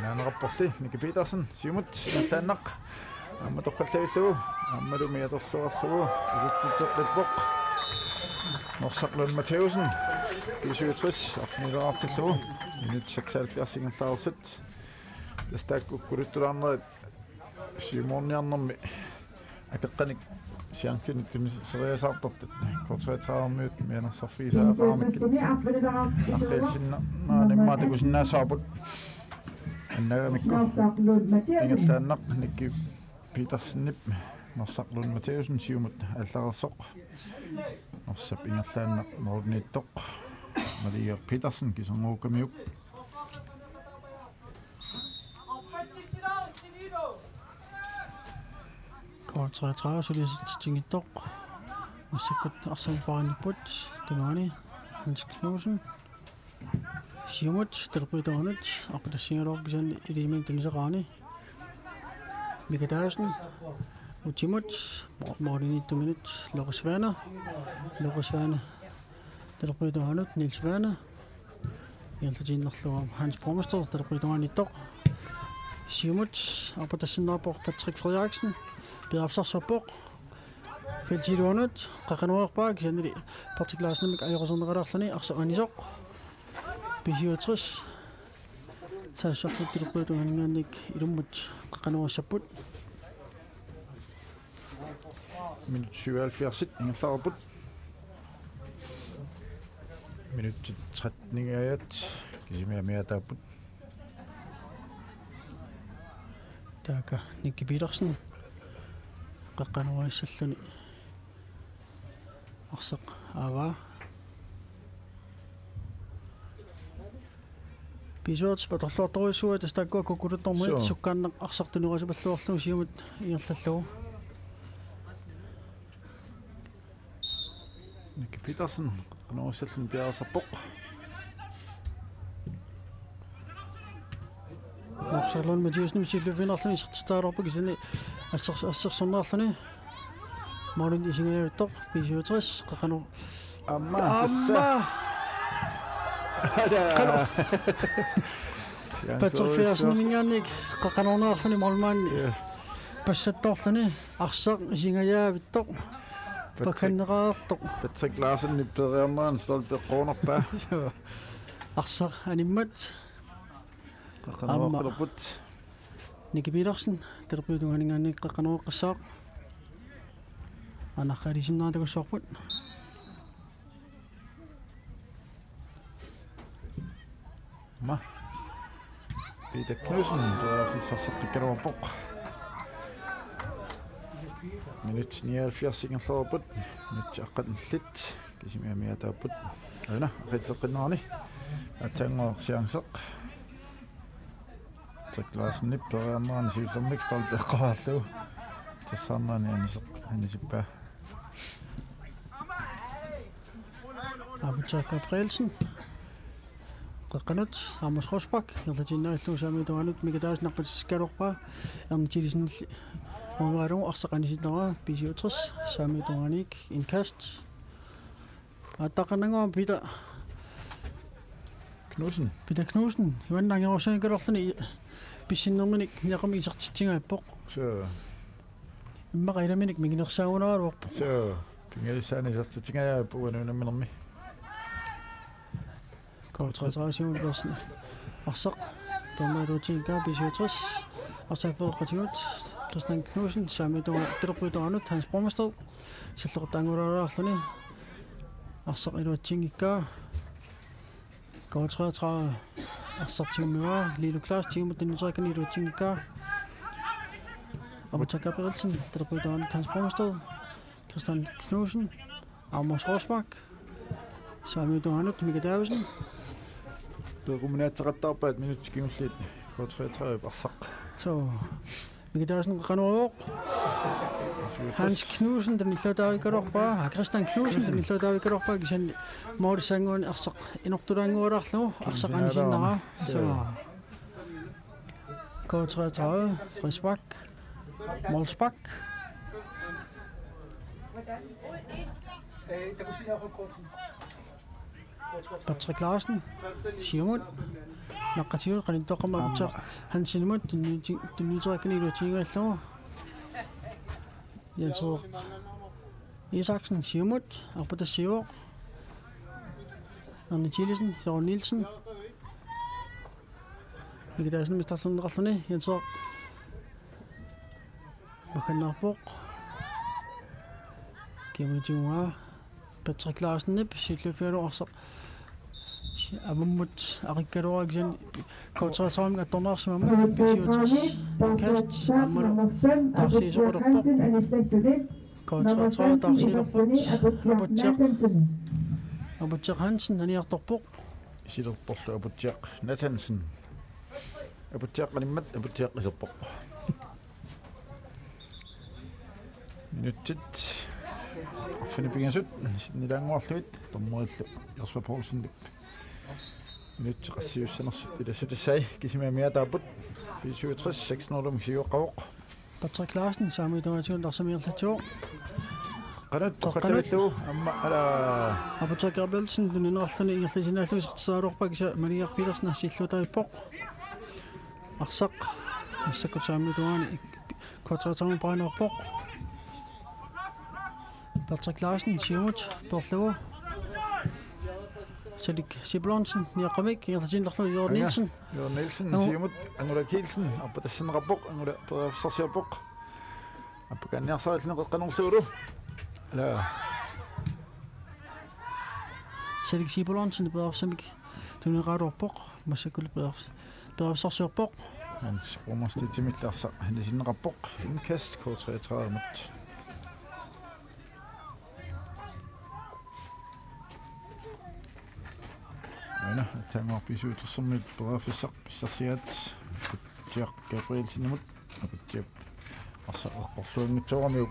Naaneqarporli, Miki Petersen, Siumut, ingerlaannaq. Aamma toqqallavillugu, aammalumi atorluarlugu, isertitseqqippoq. Norsaq Lund Mathiussen, B syvogtres, arfinileqartillugu. Minut seksoghalvfjerds ingerlareersut. Tassa taakku kukkulittulaarnerit siumorniarnermi akeqqanik chancit tuniseriasaartartut. K treogtredive-miut mianersorfigisaaqaramikku. Arriilsinnaanera immaqa takusinnaassavarput. Annagamikku. Ingerlaannaq Nicky Petersenip Norsaq Lund Mathiussen Siumut aallareersoq. Norsap ingerlaannaq målimiittoq. Maria Petersen kisernguukkamiuk. K treogtredive suliassatsinngitsoq. Massakkut arsamik paarinipput. Tunuani Hans Knudsen. Siumut, talerpiata tungaanut, arpatassigaluarpoq kisianni ilisimaniit tunisaqarani. Mika Davidsen, utimut, mo-, målimiittuminut, Lukas Svane, Lukas Svane, talerpiata tungaanut, Niels Svane, ingerlatiinnarlugu Hans Borgmester, talerpiata tungaaniittoq. Siumut, arpatassinnaavoq Patrick Frederiksen, periarfissarsiorpoq. Feltip iluanut, qeqqanoreerpaa, kisiannili Patrick Larsenimit ajoquserneqalaarluni, arsaq anisoq. B syvogtres. Saassussarput talerpiata tungaaninngaanniit ilummut qeqqanorissapput. Minut syvoghalvfjerds ingerlareerput. Minutsit tretten-ingajaat kisimi amiaataapput. Taakku Nicky Petersen. Qeqqanorissalluni. Arsaq aavaa. B syvogtres atorluartorujussuuvoq, tassa taakkua kukkuluttormiit. Suu. Sukkaannaq arsaq tunuarasipalluarlugu Siumut ingerlallugu. Nicky Petersen, qeqqanorissalluni piareersarpoq. Norsaq Lund Mathiussen siulliuffigineqarluni isertitseriarlugu kisianni assers-, assersorneqarluni. Målimiittoq B syvogtres, qeqqanor-, aamma, aamma, tassa. Qanu-, Patrick Frederikseniminngaanniit qeqqanorneqarluni målmandi. Ja. Passattoorluni arsaq isingajaavittoq. Patrick, pakkanneqareertoq. Patrick Larsenip peeriarnerani stolpi eqqornerpaa. Joo. Arsaq animmat. Qeqqanoreerput. Nicky Petersen, talerpiata tungaaninngaanniit qeqqanoreqqissaaq. Anarqalisinnaatakussuarput. Ma. Peter Knudsen, periarfissarseqqikkaluarpoq. Minut nioghalvfjerds ingerlareerput. Minut aqqanillit. Kisimi amiaataapput. Aana, aqitseqqinnerani. Aatsaannguaq chance. Patrick Larsenip peeriarnerani siullermik stolpi eqqorlugu. Tassaarnerani aniseq-, anisippaa. Aputsiaq Gabrielsen. Qeqqanut, Amos Rosbach, ingerlatiinnarlugu saamiup tungaanut, Mika Davidsen arpatassikkaluarpaa, Erni Thilesen, uangaalugu arsaq anisinnaavaa, B syvogtres, saamiup tungaaniit, indkast. Aattaqqinnagu Peter. Knudsen. Peter Knudsen, Juan Langerosøen kalorluni pissinnerminik Niaqamik isertitsigaappoq. Suu. Immaqa ilaminik minginersaangunaraluarpoq. Suu. Pingajussaanik isertitsigaapput uanga unamminermi. K treogtredive Simon Petersen. Arsaq. Dommer Lutinka B syvogtres. Arsaq fyrre Christian Knudsen. Saami tunga, talerpuut tungaanut Hans Brummersted. Salleqquttaanngulaarluni. Arsaq iluatsinngikkaa. K treogtredive arsaq tigummigaa, Lilo Klaas tigumut tunniuteqarani iluatsinngikkaa. Aputsiaq Gabrielsen, talerpuut tungaanut Hans Brummersted, Christian Knudsen, Amos Rosbach, saamiup tungaanut Mika Davidsen. Peqquminaatseqattaarpaat minutsit kingulliit K treogtredive arsaq. Suu. Mika Davidsen qanoq. Hans Knudsen tunniuteqarikkaluarpaa, Christian Knudsen tunniuteqarikkaluarpaa, kisianni målissannguani arsaq inortulaannguaalaarlugu, arsaq anisinnaraa. Suu. K treogtredive, frispark. Målspark. Patrick Larsen, siumut. Naqqatigut qanittoqqamma Aputsiaq Hansenimut, tunniuti-, tunniuteqarani iluatsinngikkaluarlugu. Jens Isaksen, siumut, arpatassiivoq. Erni Thielesen, Jørgen Nielsen. Mika Davidsen mistarlunneqarluni, Jens Maggannaarpoq. Kiamuni tigungaa Patrick Larsenip siulliuffigalugu arsaq avammut aqikkaluaraangat K treogtredive attorneqarsimammat B syvogtres indkast aammalu taarsiisoqalerpoq. K treogtredive taarsiilerput Aputsiaq. Aputsiaq Hansen aniartorpoq. Isilerporlu Aputsiaq Nathansen. Aputsiaq animmat Aputsiaq iserpoq. Minutsit arfineq-pingasut sinnilaannguarlugit dommerillu Josfa Poulsenip minutsit qassiussanersut ilassutissai kisimi amigaataapput. B syvogtres seks nul siuoqqavoq. Patrick Larsen saamiup tungaatigut tarsamiilerlugu. Qanoq toqqattavillu amma ala. Aputsiaq Gabrielsen tunineqarluni ingerlasinnaallugu isertitseriarpaa kisianni Maliaq Petersen assilluutaippoq. Arsaq massakkut saamiup tungaani K treogtredive paanerpoq. Patrick Larsen siumut peerlugu. Salik Sibulonsen Niaqamik ingerlatiinnarlugu Jørgen Nielsen. Jørgen Nielsen siumut, Angula Kielsen arpatassinneqarpoq, Angula periarfissarsiorpoq. Appakaanniarsarilluni qeqqanerlugulu. Ala. Salik Sibulonsen periarfissamik tunineqaraluarpoq, massakkut periarfis-, periarfissarsiorpoq. Hans Brummerstemillu arsaq anisinneqarpoq, indkast K treogtredive-mut. Aana, aatsaannguaq B syvogtres-ermiut periarfissaq pissarsiaat. Aputsiaq Gabrielsenimut, Aputsiaq arsaq eqqorluanngitsooramiuk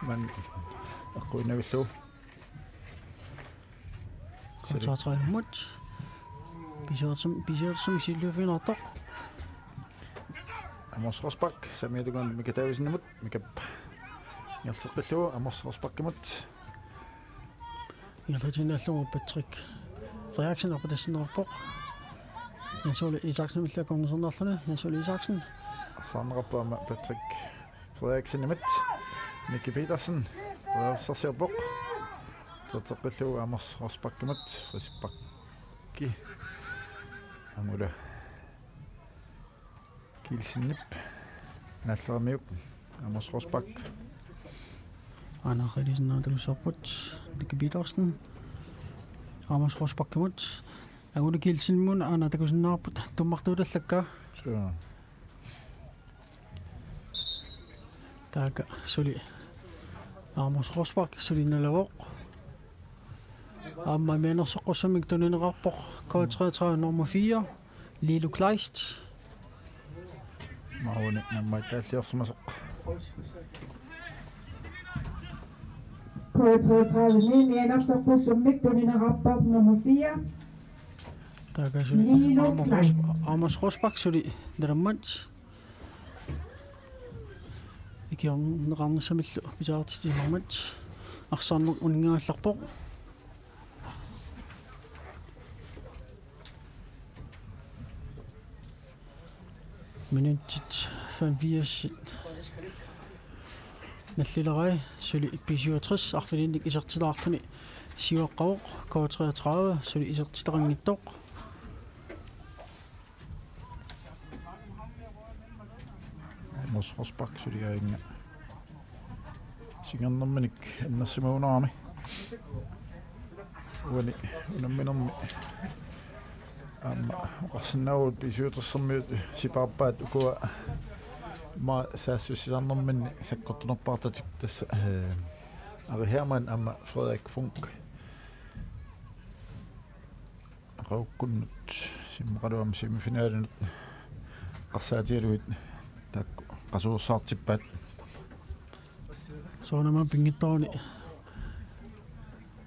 maanna eqquinnarlugu. K treogtredive-mut. B syvogtres-ermiut siulliuffigineqartoq. Amos Rosbach, saamiup tungaanut Mika Davidsenimut, Mikap ingerlateqqillugu Amos Rosbachimut. Ingerlatiinnarlugu Patrick Frederiksen arpatassinneqarpoq. Jens Ole Isaksenimillu akornuserneqarluni, Jens Ole Isaksen. Arsaarneqarpoq aamma Patrick Frederiksenimut, Miki Petersen periarfissarsiorpoq. Iserteqqillugu Amos Rosbachimut, frisparki. Angula Kielsenip naalleramiuk, Amos Rosbach. Aana qiilisinnaatalussaarput, Nicky Petersen. Amos Rosbachimut. Angula Kielsenimut aana takusinnaavarput tummartuutallakka. Suu. Taakku suli Amos Rosbach suli nalavoq. Aamma mianersoqqussummik tunineqarpoq K treogtredive nummer fire, Lilo Kleist. Mauni nammattaalliorsimasoq. K treogtredive mianersoqqussummik tunineqarpoq nummer fire. Taakku suli Lilo Amos Ros-, Kleist. Amos Rosbach suli nalammat. Ikiorneqarnissamillu pisariaqartitsisimammat arsaarneq uninngagallarpoq. Minutsit femogfirs. Nallilerai suli B syvogtres arfininnik isertitaarluni siuaqqavoq, K treogtredive suli isertitaqanngitsoq. Amos Rosbach suli aajuna singernerminik annersimagunarami. Uani unamminermi aamma oqarsinnaavugut B syvogtressermiut sipaarpaat ukua immaqa saassussisarnerminni sakkortunerpaartatik tassa, eh, Ari Hermann aamma Frederik Funk. Aqagukkunnut simmaqaluam semifinalinut eqqarsaatigalugit taakku qasuersaartippaat. Soorunami pinngitsoorani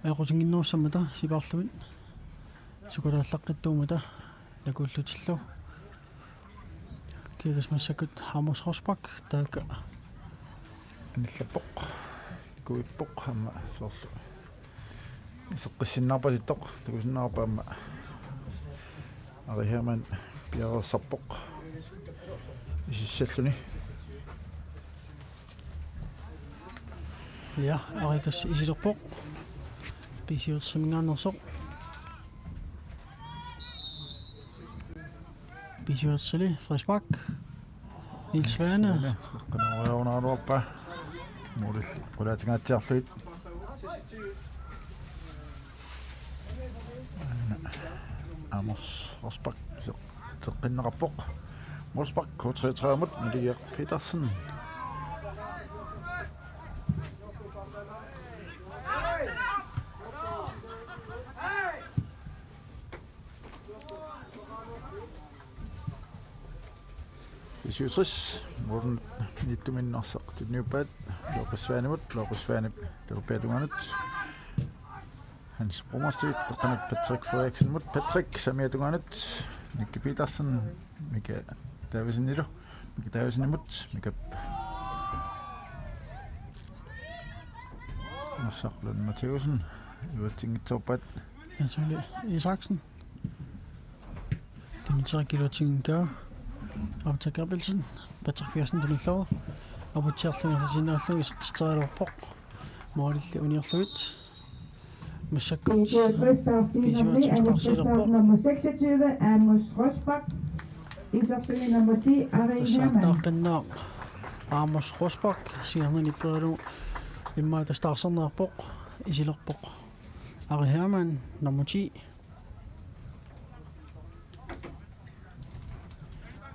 ajoqusinnginnerussammata sipaarlugit sukulaallaqqittuummata nakuullutillu. Kiitos massakkut Amos Rosbach taakku. Anillappoq. Nikuippoq aamma soorlu iseqqissinnaarpasittoq takusinnaarpa aamma Ari Hermann piareersarpoq isissalluni. Ja, Ari tassa isilerpoq. B syvogtresiminngaanneersoq. B syvogtresili frispark. Niels Svane. Qanoq unaruarpa. Muulil qulaatingaatsiarlugit. Amos Rosbach se-, seqqinneqarpoq. Rosbach K treogtredive-mut Mille Petersen. B syvogtres, målimiittuminni arsaq tunniuppaat, Lorqisvaanimut, Lorqisvaanip talerpiata tungaanut. Hans Bromastedt, qeqqanut Patrick Frederiksenimut, Patrick saamiata tungaanut, Nicky Petersen, Mika Davidsenilu, Mika Davidsenimut, Mika Arsaq Lund Mathæussen, iluatsinngitsoorpaat. Jens Ole Isaksen. Dimitri Kilotinka. Aputsiaq Abelsen. Patrick Petersen tunillugu. Aputsiarluni sinaallugu isertitserialerpoq. Målilli uniorlugit. Massakkut B syvogtres, der er signummer B syvogtres, nummer seksogtyve, Amos Rosbach. Isertuni nummer ti, Ari Hermann. Tassa attaaqqinnaa Amos Rosbach, siorna nipperalu immaqa tassa taarserneqarpoq, isilerpoq. Ari Hermann, nummer ti.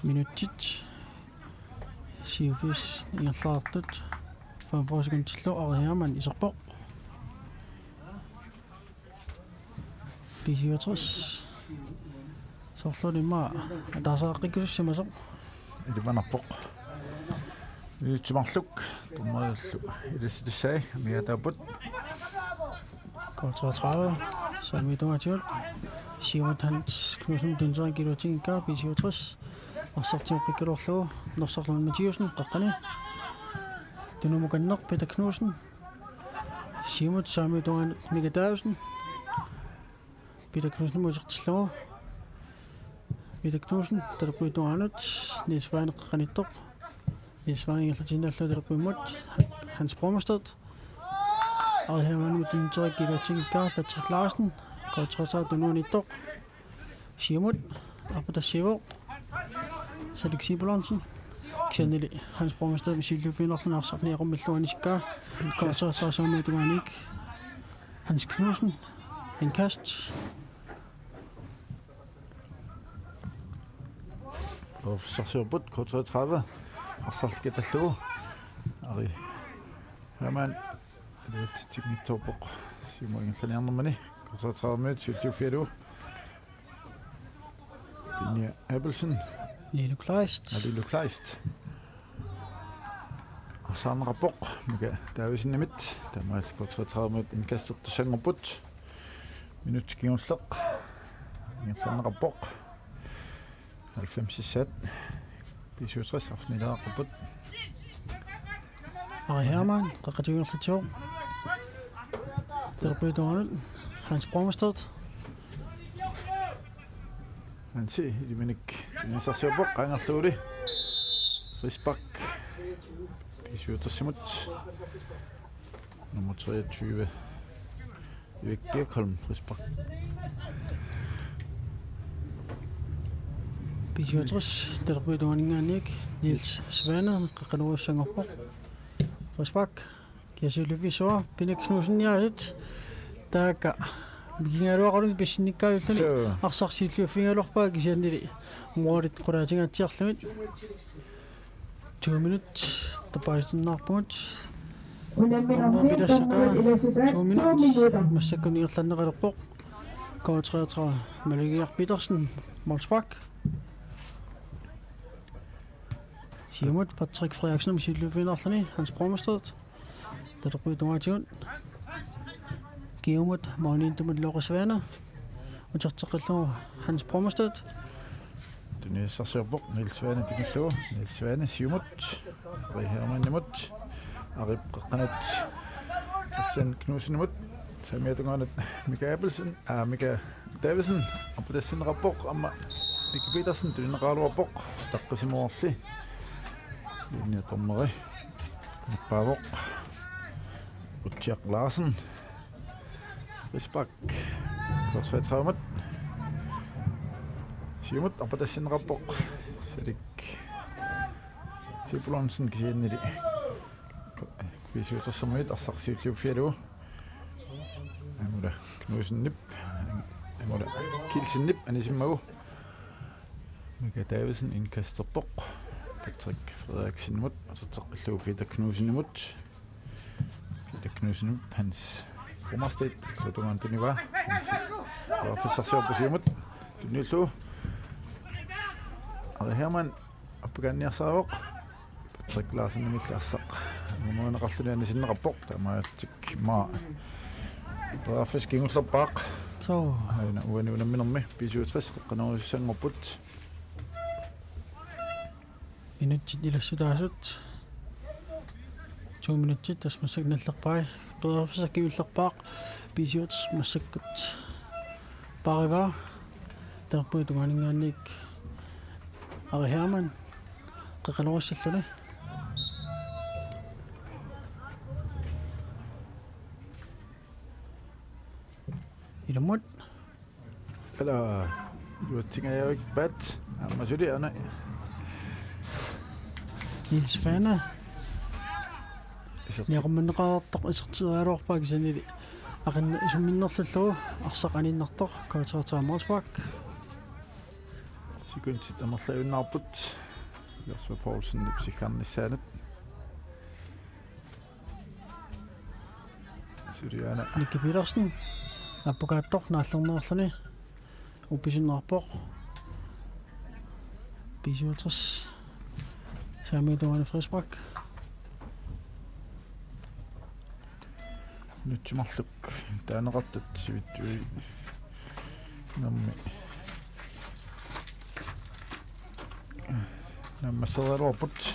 Minutsit syvogfirs ingerlaartut. Femogfyrre sekundillu Ari Hermann iserpoq. B syvogtres. Soorlu immaqa ataaseqqikkisussimasoq. Ilimanarpoq. Minutsit marluk. Dommerillu ilisitissai. Miataapput. K treogtredive. Saamiata tungaatigut. Siumut Hans Knudsen, Dimitri Kilotinka, B syvogtres. Arsartiuqqikkaluarlugu. Norsaq Lund Mathæussen, qeqqani. Tunumukanneq, Peter Knudsen. Siumut saamiata tungaanut Mika Davidsen. Peter Knudsenimut isertillugu. Peter Knudsen, talerpiata tungaanut, Niels Svane qeqqaniittoq. Niels Svane ingerlatiinnarlugu talerpiammut, Hans Brommestedt. Ari Hermannimut Dimitri Kilotinka, Patrick Larsen, K treogtredive tunuaniittoq. Siumut, aputtassiivoq. Salik Sibulonsen. Kisiannili Hans Brommestedt siulliuffigiinnarluni arsaq niaqqummillugu anisikkaa. K treogtredive saamiata tungaanut. Hans Knudsen. Indkast. Uffsarsiorput K treogtredive. Arsarlukkatallugu. Ari Hermann. Iluatsitsinngitsoorpoq. Siumut ingerlaniarnermini. K treogtredive-miut siulliuffigalugu. Pinja Abelsen. Lilo Kleist. Ja, Lilo Kleist. Arsaarneqarpoq Mika Davidsenimit. Taamaalillutik K treogtredive-miut indkastertussanngorput. Minutsi kingulleq. Ingerlanneqarpoq. Halvfemsissaat. B syvogtres arfinileeqqapput. Ari Hermann, qeqqatigilerlugu. Talerpiata tungaanut, Hans Brommestedt. Hansi, iliminik Tunisassiorpoq qaangerluuli. Frispark. B syvogtres-imut. Nummer treogtyve. Erik Birkholm, frispark. B syvogtres, Talerpiup tungaaninngaanniit Niels Svane, qeqqanoorussanngorpoq. Frispark. Kiasiulliffissuaq, Pinuk Knudsen niarit. Taakku. Mikigaluaqaluni pissinnikkaajullugu. Suu. Arsaq siulliuffigigaluarpaa kisiannili. Målit qulaatigaatsiarlugit. To minut. Tapaasitinnaarpugut. Unamminermi dommerit ilassutaat to minut. Massakkut ingerlanneqalerpoq. K treogtredive. Maligiaq Petersen. Målspark. Siumut Patrick Frederiksen siulliuffigiinnarluni Hans Bromstedt. Talerpiup tungaatigut. Kiumut Maaniintumut Loke Svane. Uterteqqillugu Hans Bromstedt. Tunisassiorpoq Niels Svane tunullugu. Niels Svane siumut. Ari Hermannimut. Arip qeqqanut. Christian Knudsenimut. Saamiata tungaanut Mika Abelsen. Aa, Mika Davidsen, appatassinneqarpoq, aamma Nicky Petersen, tunineqaraluarpoq, taqqisimavorli. Linje dommeri. Nippaavoq. Utsiaq Larsen. Frispark. K treogtredive-mut. Siumut, appatassinneqarpoq. Salik. Sipulonsen kisiannili. B syvogtres-ermiut arsaq siulliuffigalugu. Angula Knudsenip. Angula Kielsenip anisimmagu. Mika Davidsen indkasterpoq. Patrick Frederiksenimut. Uterteqqillugu Peter Knudsenimut. Peter Knudsenip Hans Bromstedt. Tungaanut tunivaa. Hans. Periarfissarsiorpoq siumut. Tunniullugu. Ari Hermann. Appakaanniarsaraavoq. Patrick Larsenimilli arsaq. Munuanaqarluni anisinneqarpoq. Taamaalillutik immaqa. Periarfissaq kingullerpaaq. Suu. Aana uani unamminermi B syvogtres qeqqanoorusussanngorput. Minutsit ilassutaasut. To minutsit tassa massakkut nallerpai. Periarfissaq kingullerpaaq. B syvogtres massakkut paarivaa. Talerpiup tungaaninngaanniit Ari Hermann. Qeqqanoorussalluni. Ilumut. Ala, juatsingajavikpaat. Aamma suli aana. Niels Svane. Iserti-, niaqummanneqartoq iserteriaraluarpaa kisiannili. Aqinneq isumminnerlullugu arsaq aniinnartoq K treogtredive målspark. Sekundit amerlajunnaarput. Jasper Poulsen ipsikkarnissaanut. Suli aana. Nicky Petersen. Appakaattoq naallerneerluni. Uppisinnaarpoq. B syvogtres. Saamiata tungaanut frispark. Nutsumarluk taaneqartut sivitsui. Nammi. Naammasseriaraluarput.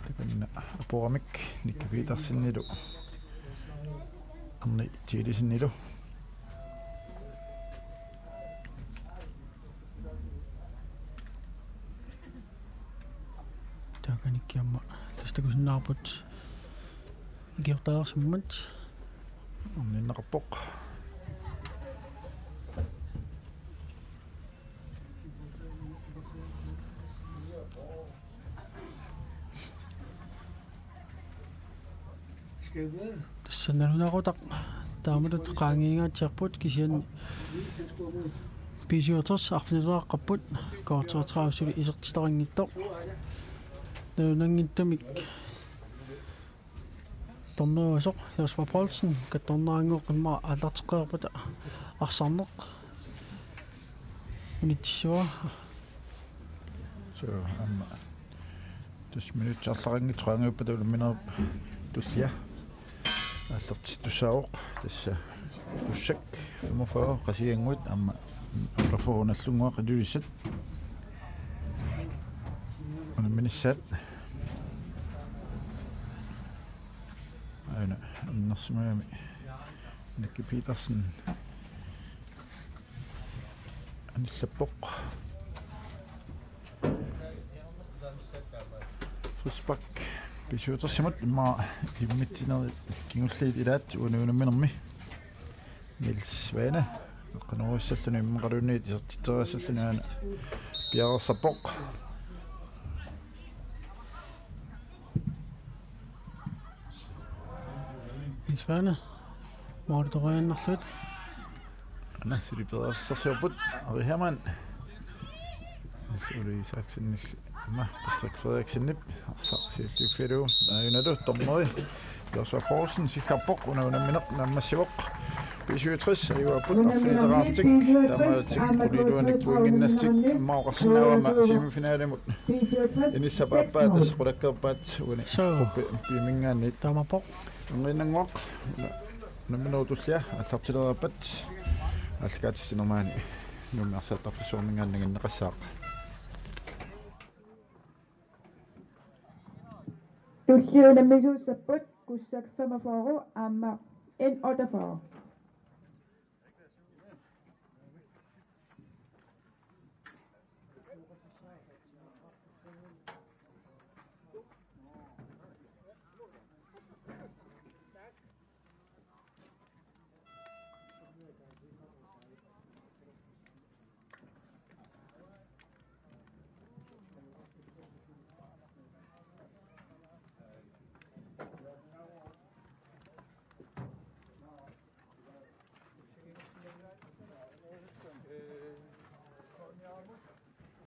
Takanna apuramik Nicky Petersenilu. Arne Thielesenilu. Taakanikkiamma tassa takusinnaarput. Ikiortaarsimmat. Arniinnaqarpoq. Tassa nalunaaquttaq taamatut qaangiingaatsiarput kisianni B syvogtres arfinileraqqapput K treogtredive suli isertitaqanngitsoq. Nalunanngitsumik Tornerusoq Jasper Poulsen kattorneranngooq immaqa aallarteqqippoq arsarneq. Unitsissuaq. Suu, aamma. Tassa minutsit arlaqanngitsut qaangiuppata unamminerup tullia. Aallartittussaavoq tassa. Kussak femogfyrre Qasigiannguit aamma Olaf Nallunnguaq Ilulissat. Unamminissaat. Aana, annersimagami. Nicky Petersen. anillappoq. Frispark B syvogtresimut, immaqa immitsinerit kingulliit ilaat uani unamminermi. Niels Svane, qanoroorussalluni immaqaluunniit isertitseriassalluni aana piareersarpoq. Niels Svane, målip toriannarlugu. Aana suli periarfissarsiorput, Ari Hermann. Ole Isaksenip, aamma Patrick Frederiksenip, arsaq siulliuffigalugu, ajunngilaq dommeri Joshua Poulsen sikkarpoq, una unammineq naammassivoq. B syvogtres ajugaappoq arfinileraarlutik, taamaallutik qulit iluanni pointinnallutik, aamma oqarsinnaagama semifinalimut inissap aappaa, tassa qulakkeerpaat uani. Suu. Gruppi B-minngaanniit. Taamaappoq. Anginnannguaq, una, unamminerup tullia aallartileriarpat aallakaatitassat maani Nuummi arsaattarfissuarminngaanniit nanginneqassaaq. Tulliat unammisuussapput, Kussak femogfyrre aamma N otteogfyrre.